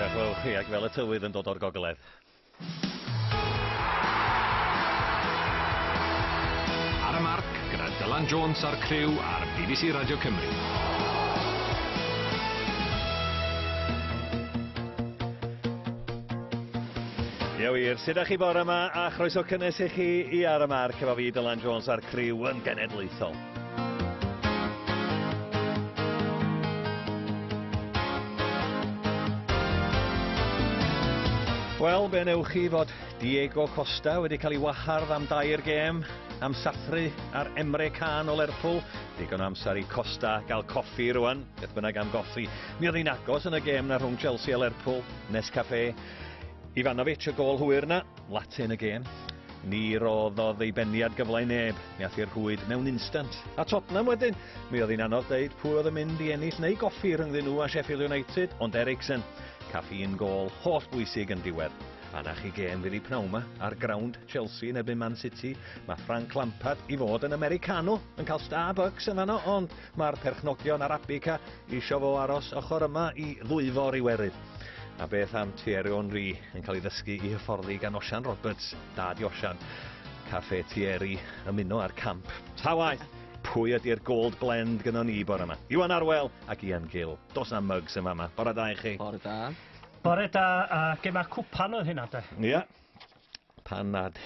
Diolch fawr chi, ac fel y tywydd yn dod o'r gogledd. Ar y Marc gyda Dylan Jones a'r criw ar BBC Radio Cymru. Ie wir, sut ydych chi bore yma a chroeso cynnes i chi i Ar y Marc efo fi Dylan Jones a'r criw yn genedlaethol. Wel, be newch chi fod Diego Costa wedi cael ei wahardd am dair gêm, am sathru ar Emre Can o Lerpwl. Digon o amser i Costa gael coffi rwan, beth bynnag am goffi. Mi oedd hi'n agos yn y gêm na rhwng Chelsea a Lerpwl, Nescafe. Ivanovic y gôl hwyr na, latte yn y gêm. Ni roddodd ei beniad gyfle i neb, mi ath i'r rhwyd mewn instant. A Tottenham wedyn, mi oedd hi'n anodd deud pwy oedd yn mynd i ennill neu goffi rhyngddyn nhw a Sheffield United, ond Eriksen, caffi un gôl holl bwysig yn diwedd. A na chi gêm fydd i pnawn ma ar grawnd Chelsea yn erbyn Man City. Mae Frank Lampard i fod yn Americano yn cael Starbucks yn fanno, ond mae'r perchnogion Arabica isio fo aros ochr yma i ddwyfor Iwerydd. A beth am Thierry Henry yn cael ei ddysgu i hyfforddi gan Osian Roberts, dad i Osian. Caffe Thierry ymuno ar camp. Ta waeth, pwy ydy'r gold blend gynnon ni bore yma? Iwan Arwel ac Ian Gill. Dos na mugs yn fama. Bore da i chi. Bore da. Bore da, a gema cwpan oedd hynna de. Ia. Pan nad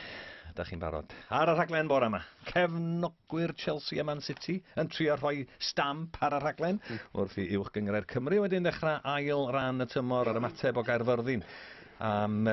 ydych chi'n barod. Ar y rhaglen bore yma, cefnogwyr Chelsea a Man City yn trio rhoi stamp ar y rhaglen wrth i Uwch Gynghrair Cymru wedyn ddechrau ail ran y tymor yr ymateb o Gaerfyrddin am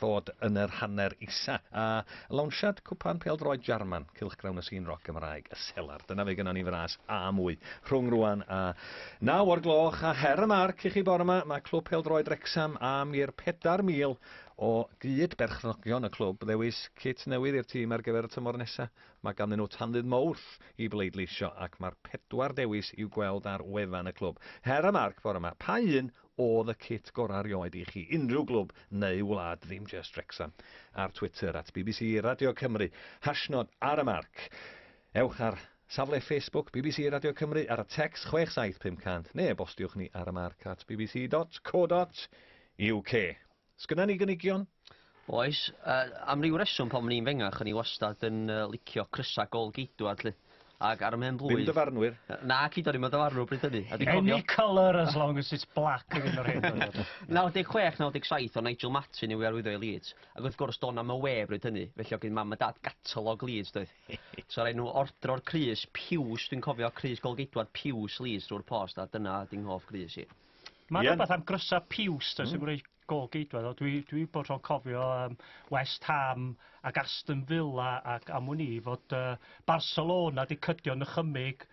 fod yn yr hanner isa. A lawnsiad cwpan pêl-droed Jarman, cylchgrawn y sîn roc Gymraeg, y Selar. Dyna fe gynnon ni fras a mwy rhwng rwan a 9 o'r gloch a her y marc i chi bore yma. Mae Clwb Pêl-droed Wrecsam am i'r 4,000 o gyd-berchnogion y clwb ddewis cit newydd i'r tîm ar gyfer y tymor nesaf. Mae ganddyn nhw tan ddydd Mawrth i bleidleisio ac mae'r pedwar dewis i'w gweld ar wefan y clwb. Her y marc bore yma, pa un oedd y cit gorau erioed i chi? Unrhyw glwb neu wlad, ddim jyst Wrecsam. Ar Twitter at BBC Radio Cymru, hashnod ar y marc. Ewch ar safle Facebook BBC Radio Cymru ar y text 67500 neu e-bostiwch ni ar y marc at bbc.co.uk. Sgynna ni gynigion? Oes, am ryw reswm pan o'n i'n fengach o'n i wastad yn licio crysa gôl geidwad 'lly. Ac ar 'y mhen blwydd... Ddim dyfarnwyr? Na, cyd o'n i'm yn ddyfarnwr bryd hynny. A dwi'n cofio... Any colour as long as it's black oedd un o'r hen ddyddiau. 96, 97 o Nigel Martyn i'w arwyddo i Leeds. Ac wrth gwrs do'n na'm y we bryd hynny, felly oedd gen mam a dad gatalog Leeds doedd. So raid nhw ordro'r crys piws, dwi'n cofio crys gôl geidwad piws Leeds drwy'r post a dyna 'di nghoff grys i. Mae rhywbeth am grysa piws mm. sy'n gwneud gôl geidwad. Dwi, dwi bod tro'n cofio West Ham ac Aston Villa ac am wn i fod Barcelona di cydio nychymyg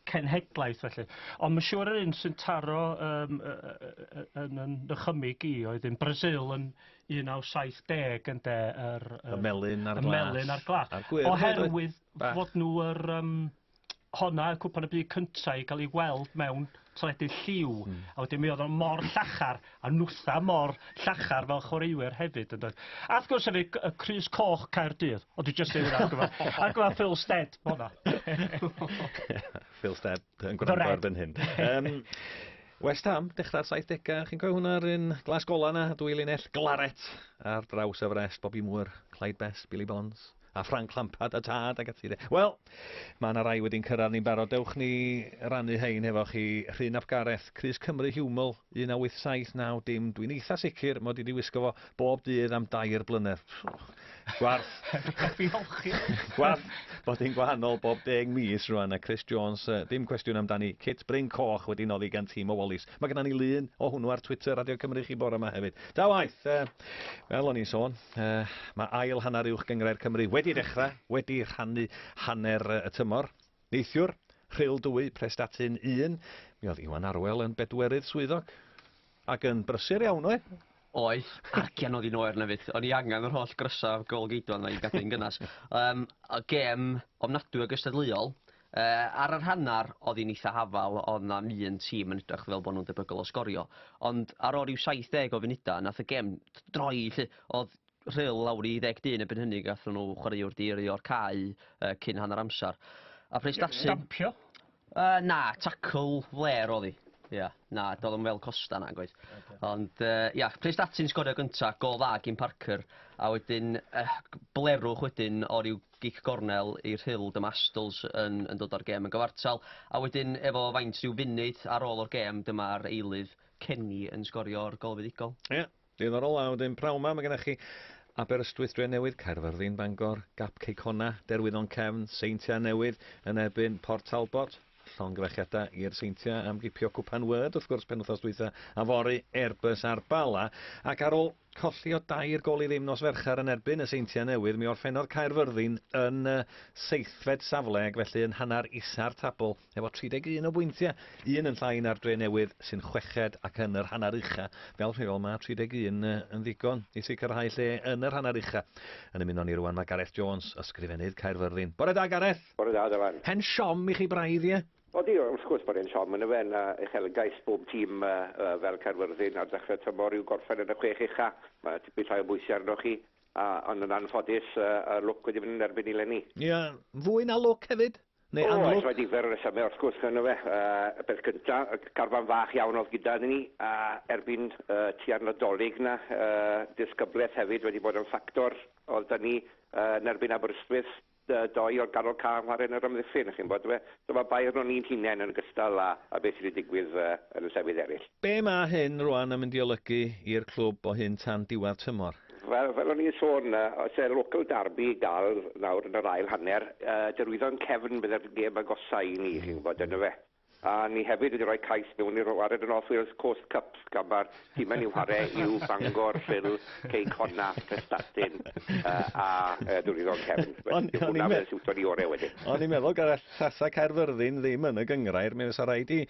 cenhedlaeth felly. Ond mae'n siŵr yr un sy'n taro yn yn nychymyg i oedd yn Brazil yn 1970 ynde yr, y melyn a'r glas. Y melyn a'r glas. Oherwydd fod nhw yr honna y cwpan y byd cynta i gael ei weld mewn teledu lliw. A wedyn mi oedd o mor llachar a nwtha mor llachar fel chwaraewyr hefyd yn doedd. A wrth gwrs hefyd y crys coch Caerdydd. Ond dwi jyst dweud hwnna ar gyfer ar gyfer Phil Stead honna. Phil Stead yn gwrando erbyn hyn. West Ham, dechrau'r 70au, chi'n cofio hwnna'r un glas gola na, dwy linell glaret ar draws y frest, Bobby Moore, Clyde Best, Billy Bonds a Frank Lampard a tad ac ati. Wel, mae yna rai wedi'n cyrraedd ni'n barod. Dewch ni rannu hein hefo chi. Rhun ap Gareth, Crys Cymru Humel, 1987 dim. Dwi'n eitha sicr mod i wedi wisgo fo bob dydd am 3 blynedd. Gwarth. Gwarth bod hi'n gwahanol bob 10 mis rwan. A Chris Jones, dim cwestiwn amdani, Kit Bryn Coch wedi noddi gan tîm o Wallis. Mae gennym ni lun o hwnnw ar Twitter Radio Cymru chi bore yma hefyd. Da waith, fel o'n i'n sôn, mae ail hanner Uwch Gynghrair Cymru wedi dechrau, wedi rhannu hanner y tymor. Neithiwr, Rhyl 2, Prestatyn 1. Mi oedd Iwan Arwel yn bedwerydd swyddog ac yn brysur iawn oedd. Oedd, argian oedd hi'n oer na fydd. O'n i angen yr holl grysa gôl geidwad 'na i gadw'n gynnas. Y gêm ofnadwy o gystadleuol. Ar yr hanner oedd hi'n eitha hafal, oedd 'na'm un tîm yn edrych fel bod nhw'n debygol o sgorio. Ond ar ôl ryw 70 o funudau, nath y gêm droi 'lly. Oedd Rhyl lawr i 10 dyn erbyn hynny, gathon nhw chwaraewr di-yrru o'r cae cyn hanner amser. A Prestatyn... Stampio? Na, tackle flêr oedd hi. Ia, na, doedd o'm fel Costa na, gwaith. Ond, ia, Prestatyn sgorio gynta, gol dda gin Parker, a wedyn blerwch wedyn o ryw gic gornel i'r Rhyl, dyma Astles yn dod o'r gêm yn gyfartal, a wedyn efo faint rhyw funud ar ôl o'r gêm, dyma'r eilydd Kenny yn sgorio'r gol fuddugol. Ie, diddorol, a wedyn prawn 'ma, mae gennych chi Aberystwyth Drenewydd, Caerfyrddin, Bangor, Gap Cei Connah, Derwyddon Cefn, Seintiau Newydd yn erbyn Port Talbot. Llongyfarchiadau i'r Seintiau am gipio Cwpan Word, wrth gwrs, penwythnos dwytha, a fory Airbus a'r Bala. Ac ar ôl colli o 3-0 nos Fercher yn erbyn y Seintiau Newydd, mi orffennodd Caerfyrddin yn seithfed safle, ac felly yn hanner isa'r tabl, efo 31 o bwyntiau. Un yn llai na'r Drenewydd sy'n chweched ac yn yr hanner ucha. Fel rheol mae 31 yn ddigon i sicrhau lle yn yr hanner ucha. Yn ymuno ni rwan mae Gareth Jones, ysgrifennydd Caerfyrddin. Bore da, Gareth! Bore da, Dylan. Hen siom i chi braidd, ie? Odi, wrth gwrs bod e'n siom yn y fe, uchelgais bob tîm fel Caerfyrddin ar ddechrau tymor yw gorffen yn y 6 ucha. Mae tipyn llai o bwysau arnoch chi, ond yn anffodus, y lwc wedi mynd yn erbyn i leni. Ie, fwy na lwc hefyd? Neu anlwc? Oes, mae nifer o resymau wrth gwrs yn y fe. Y peth cynta, carfan fach iawn oedd gyda ni, a erbyn tua'r Nadolig na, disgyblaeth hefyd wedi bod yn ffactor oedd da ni yn erbyn Aberystwyth, doi o'r ganol cae yn chwarae yn yr amddiffyn, chi'n bod, fe. So mae bai arnon ni'n hunain yn ogystal â beth sydd wedi digwydd yn y llefydd eraill. Be mae hyn rwan yn mynd i olygu i'r clwb o hyn tan diwedd tymor? Fel o'n i'n sôn, os e local derby i gael nawr yn yr ail hanner, Derwyddon Cefn bydde'r gêm agosau i ni, chi'n gwybod, yna fe. A ni hefyd wedi rhoi cais mewn i'r chwarae y North Wales Coast Cup, gan mae'r tîmau ni'n chwarae yw Bangor, Rhyl, Cei Connah, Prestatyn a Derwyddon Cefn. Hwnna fydd siwto ni orau wedyn. O'n i'n meddwl, Gareth, tasa Caerfyrddin ddim yn y gynghrair, mi fysa rhaid i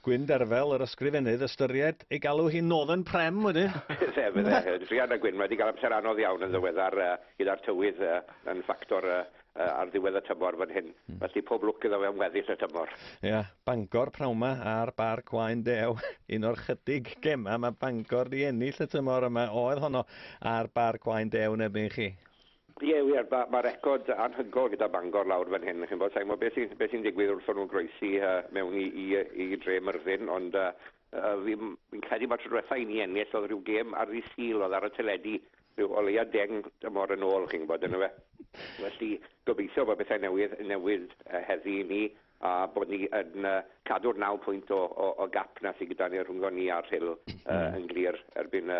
Gwyn Derfel, yr ysgrifennydd, ystyried ei galw hi Northern Prem wedyn. Fydde, fydde. Druan â Gwyn, mae wedi cael amser anodd iawn yn ddiweddar gyda'r tywydd yn ffactor ar ddiwedd y tymor fan hyn. Felly pob lwc iddo fe am weddill y tymor. Ia, Bangor prawn 'ma ar Barc Waun Dew, un o'r chydig gema mae Bangor di ennill y tymor yma, oedd honno ar Barc Waun Dew yn erbyn chi. Ie, wir, mae record anhygoel gyda Bangor lawr fan hyn. Chi'n bod, sa'n gwybod beth sy'n digwydd wrth nhw'n groesi mewn i dre Myrddin, ond fi'n credu bod tro diwetha i ni ennill oedd rhyw gêm ar ddydd Sul oedd ar y teledu, rhyw o leia 10 tymor yn ôl, chi'n gwybod, yna fe. Felly, gobeithio bod bethau newydd heddi i ni, a bod ni yn cadw'r 9 pwynt o gap na sydd gyda ni rhwngddo ni a'r Rhyl yn glir erbyn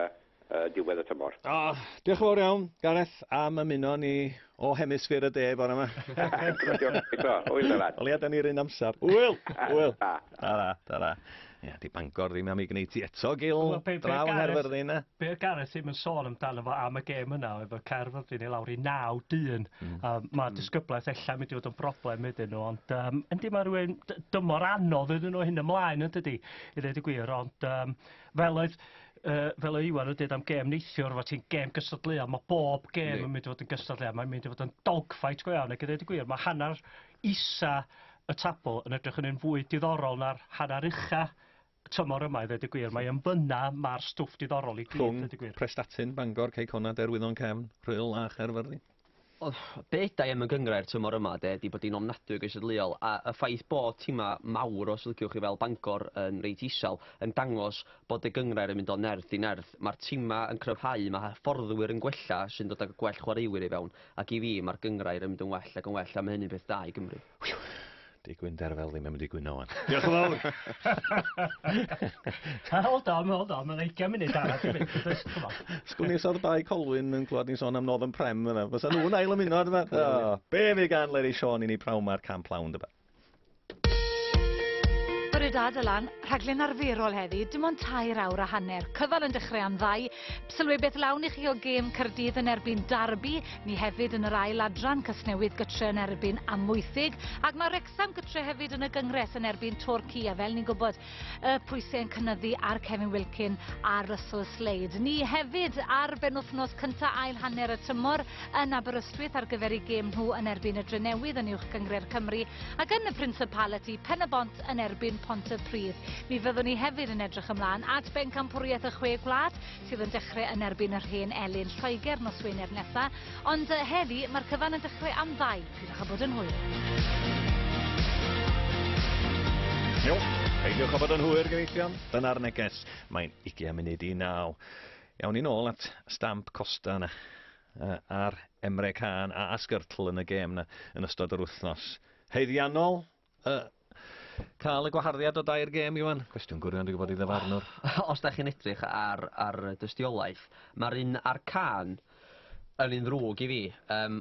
diwedd y tymor. Oh, diolch yn fawr iawn, Gareth, am ymuno ni o hemisffer y de bore yma. Diolch eto, hwyl Dylan. O leia, da ni'r un amser. Hwyl, hwyl. Tara, tara. Ia, di Bangor ddim am ei gwneud ti eto, Gil, Wel, draw yng Nghaerfyrddin na. Be oedd Gareth ddim yn sôn amdano fo am y gêm yna oedd y Caerfyrddin i lawr i 9 dyn. A mae disgyblaeth ella mynd i fod yn broblem iddyn nhw, ond yndi mae rhywun dymor anodd iddyn nhw hyn ymlaen, yn dydi, i ddweud y gwir, ond fel oedd Iwan yn dweud am gêm neithiwr, fod ti'n gêm gystadleuol, mae bob gêm yn mynd i fod yn gystadleuol, mae'n mynd i fod yn dogfight go iawn, ac i ddweud y gwir, mae hanner isa y tabl yn edrych yn un fwy diddorol na'r hanner ucha tymor yma, i ddweud y gwir. Mae yn fyna, mae'r stwff diddorol i gyd, Rhwng dweud y gwir. Prestatyn, Bangor, Cei Connah, Derwyddon Cefn, Rhyl a Chaerfyrddin. Be da i am y gynghrair tymor yma, de, di bod hi'n ofnadwy o gystadleuol, a y ffaith bod tima mawr, os liciwch chi, fel Bangor yn reit isel, yn dangos bod y gynghrair yn mynd o nerth i nerth. Mae'r tima yn cryfhau, mae hyfforddwyr yn gwella sy'n dod ag gwell chwaraewyr i fewn, ac i fi mae'r gynghrair yn mynd yn well ac yn well, a mae hynny'n beth da i Gymru. Di Gwyn Derfel ddim yn mynd i gwyno wan. Diolch yn fawr. Hold on, hold on, mae'n 20 munud arall i fynd. Come on. Sgwn i os oedd Bae Colwyn yn clywed ni'n sôn am Northern Prem yna. Fysa nhw'n ail ymuno, dyma. Oh, be fi gan Leri Siôn i ni prawn ma'r Camp Lawn, dyma. Bore da, Dylan. Rhaglen arferol heddi, dim ond 3 awr a hanner. Cyfan yn dechrau am 2. Sylwebaeth lawn i chi o gêm Caerdydd yn erbyn Derby. Ni hefyd yn yr ail adran, Casnewydd gytre yn erbyn Amwythig. Ac mae Wrexham gytre hefyd yn y gyngres yn erbyn Torquay. A fel ni'n gwybod, y pwysau yn cynyddu ar Kevin Wilkin a Russell Slade. Ni hefyd ar benwythnos cynta ail hanner y tymor yn Aberystwyth ar gyfer eu gêm nhw yn erbyn y Drenewydd yn Uwch Gynghrair Cymru. Ac yn y Principality, Pen-y-bont yn erbyn Pontypridd. Mi fyddwn ni hefyd yn edrych ymlaen at bencampwriaeth y Chwe Gwlad sydd yn dechrau yn erbyn yr hen Elyn Lloegr nos Wener nesa. Ond heddi mae'r cyfan yn dechrau am 2. Pidwch â bod yn hwyr. Iawn. Peidiwch â bod yn hwyr, gyfeillion. Dyna'r neges. Mae'n 8:40. Iawn, ni nôl at stamp Costa yna ar Emre Can a Skrtel yn y gêm yna yn ystod yr wythnos. Haeddiannol cael y gwaharddiad o 3 gêm, Iwan? Cwestiwn gwirion, dwi'n gwybod, i ddyfarnwr. Os da chi'n edrych ar y dystiolaeth, mae'r un ar Can yn un ddrwg i fi.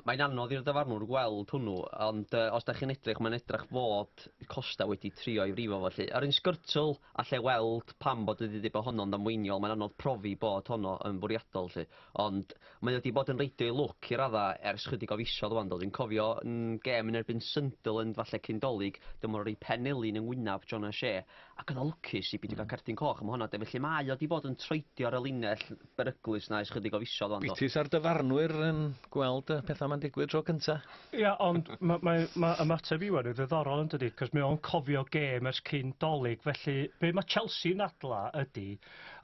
Mae'n anodd i'r dyfarnwr gweld hwnnw, ond os da chi'n edrych, mae'n edrych fod Costa wedi trio i frifo fo, felly. Ar un Skrtel, allai weld pam bod wedi dweud bod honno'n ddamweiniol, mae'n anodd profi bod honno yn fwriadol, lly. Ond mae wedi bod yn reidio ei lwc i radda ers chydig o fisoedd wan, do. Dwi'n cofio yn gêm yn erbyn Sunderland falle cyn Dolig, dyma roi penelin yng ngwynab John O'Shea, ac oedd o lwcus i beidio cael cerdyn coch am hwnna, de. Felly mae o wedi bod yn troedio ar y linell beryglus na ers chydig o fisoedd wan, do. Bitis ar dyfarnwyr yn gweld y pethau ma'n digwydd tro cynta. Ia, ond mae ma, ma ymateb Iwan yn ddiddorol yn dydi, cos mae o'n cofio gêm ers cyn Dolig, felly be mae Chelsea'n adla ydy,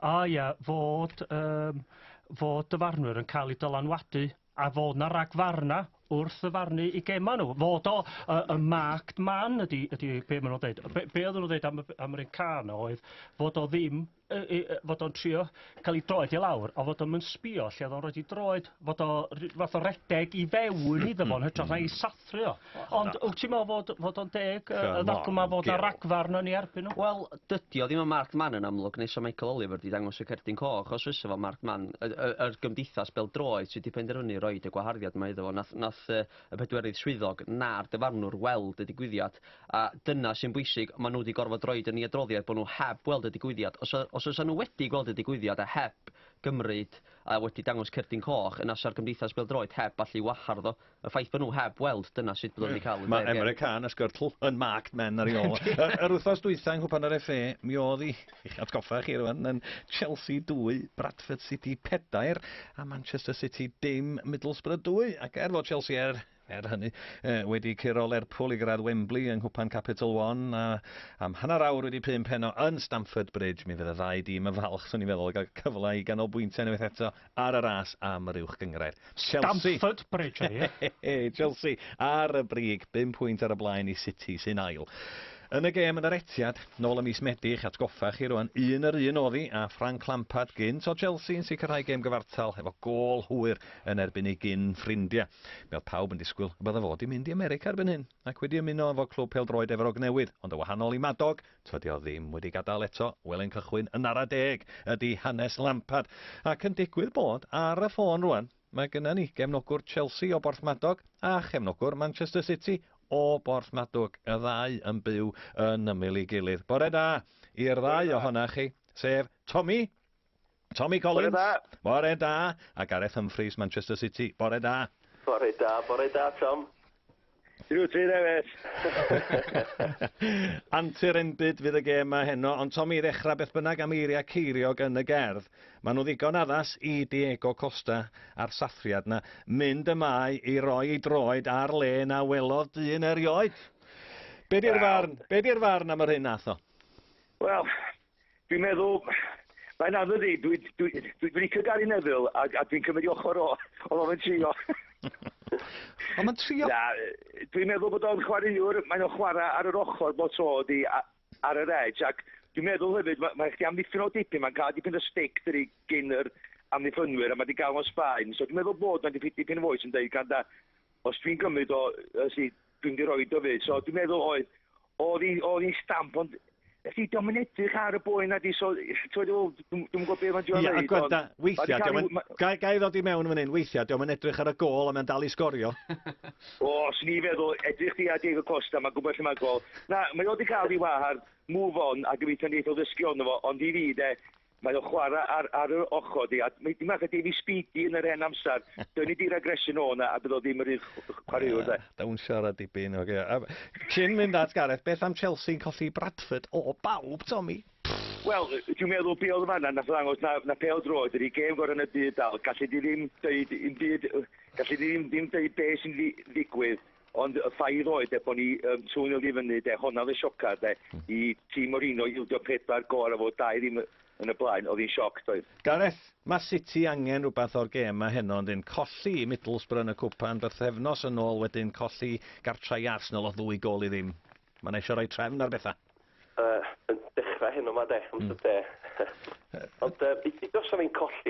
a ia, fod dyfarnwyr yn cael eu dylanwadu a fod na ragfarna wrth ddyfarnu i gema nhw. Fod o y marked man ydy be maen nhw'n dweud. Be oedden nhw'n dweud am yr un Can oedd fod o ddim, fod o'n trio cael ei droed i lawr, a fod o'n mynd sbio lle oedd o'n rhoi ei droed, fod o fath o redeg i fewn iddo fo'n hytrach na'i sathru o. Ond wyt ti'n meddwl fod o'n deg y ddadl ma fod na ragfarn yn ei erbyn nhw? Wel, dydy o ddim yn marked man yn amlwg, nes o Michael Oliver di dangos y cerdyn coch. Os fysa fo marked man, yr gymdeithas bêl-droed sydd wedi penderfynu roid y gwaharddiad yma iddo fo. Nath y pedwerydd swyddog na'r dyfarnwr weld y digwyddiad, a dyna sy'n bwysig, maen nhw wedi gorfod roid yn ei adroddiad bod nhw heb weld y digwyddiad. Os oes nhw wedi gweld y digwyddiad a heb gymryd a wedi dangos cerdyn coch, yna sa'r gymdeithas bêl-droed heb allu wahardd o. Y ffaith bod nhw heb weld, dyna sut bod nhw wedi cael y Mae 3 gêm. Emre Can a Skrtel yn marked men ar ei ôl. Yr wythnos dwytha yng Nghwpan yr FA, mi oedd i, i'ch atgoffa chi rwan, yn Chelsea 2, Bradford City 4 a Manchester City dim, Middlesbrough 2. Ac er fod Chelsea er hynny wedi curo Lerpwl i gyrraedd Wembley yng Nghwpan Capital One, a am 5:30 heno yn Stamford Bridge, mi fydd y ddau dîm yn falch, swn i'n meddwl, gael cyfle i ganolbwyntio unwaith eto ar y ras am yr uwch gynghrair. Chelsea. Stamford Bridge, ie. Chelsea ar y brig, 5 pwynt ar y blaen i City sy'n ail. Yn y gêm yn yr Etihad, nôl ym mis Medi, i'ch atgoffa chi rwan, 1-1 oedd hi, a Frank Lampard gynt o Chelsea yn sicrhau gêm gyfartal efo gôl hwyr yn erbyn ei gyn ffrindiau. Mi oedd pawb yn disgwyl y bydde fod i mynd i America erbyn hyn, ac wedi ymuno efo clwb pêl-droed Efrog Newydd, ond yn wahanol i Madog, tydi o ddim wedi gadael eto, welyn cychwyn yn ara deg ydy hanes Lampard. Ac yn digwydd bod ar y ffôn rwan, mae gennym ni gefnogwr Chelsea o Borthmadog a chefnogwr Manchester City o Borthmadog, y ddau yn byw yn ymyl ei gilydd. Bore da i'r ddau ohonach chi, sef Tommy Collins. Bore da. Bore da. A Gareth Humphreys, Manchester City. Bore da. Bore da, bore da, Tom. Drwy tri ddefyd. Antur enbyd fydd y gêm yma heno, ond Tommy, i ddechrau beth bynnag am eiriau Ceiriog yn y gerdd, maen nhw ddigon addas i Diego Costa a'r sathriad na mynd y mae i roi ei droed ar le na welodd dyn erioed. Be di'r farn? Be di'r farn am yr hyn nath o? Wel, dwi'n meddwl, mae'n anodd i, dwi licio Gary Neville a dwi'n cymryd i ochr o, oedd o'n trio. Ond mae'n trio. Na, dwi'n meddwl bod o'n chwaraewr, mae'n o'n chwarae ar yr ochr bod tro di ar yr edge, ac dwi'n meddwl hefyd, mae chdi amddiffyn o dipyn, mae'n cael dipyn o stick dydi gyn yr amddiffynwyr, a mae di gael o'n Sbaen, so dwi'n meddwl bod mae'n dipyn o fwy sy'n dweud, gan da, os dwi'n gymryd o, si, dwi'n di roed o fyd, so dwi'n meddwl oedd hi'n stamp, ond felly, dio'm yn edrych ar y boi na di, so, dwi'n gwybod beth mae'n Ia, a dweud. gwenda, weithiau, dio'm yn, ga i ddod i mewn fan hyn, weithiau, dio'm yn edrych ar y gôl a mae'n dal i sgorio. O, swn i feddwl, edrych di ar Diego Costa, mae'n gwybod lle mae'n gôl. Na, mae o wedi cael ei wahardd, move on, a gobeithio neith o ddysgu ono fo, ond i fi, de, mae o'n chwarae ar yr ochr di, a mae dim fatha David Speedy yn yr hen amser, dyna di'r aggression o na, a bydd o ddim yr un chwaraewr, de. Dawnsio ar y dibyn, oce. Cyn mynd at Gareth, beth am Chelsea'n colli Bradford o bawb, Tommy? Wel, dwi'n meddwl be oedd fan'na, nath o ddangos na pêl-droed ydi gêm gorau yn y byd dal. Gallu di ddim deud, un byd, gallu di ddim deud be sy'n ddigwydd, ond y ffaith oedd, de, bod ni 2-0 i fyny, de, honna oedd y sioca, de, i tîm Mourinho ildio 4 gôl a fod 2-0 yn y blaen, oedd hi'n sioc, doedd. Gareth, mae City angen rhywbeth o'r gêm yma heno, ond yn colli Middlesbrough yn y cwpan bythefnos yn ôl, wedyn colli gartra i Arsenal o 2-0. Mae'n eisiau rhoi trefn ar bethau. yn dechrau hyn yma de, amser de. Ond uh, i dos am ein colli.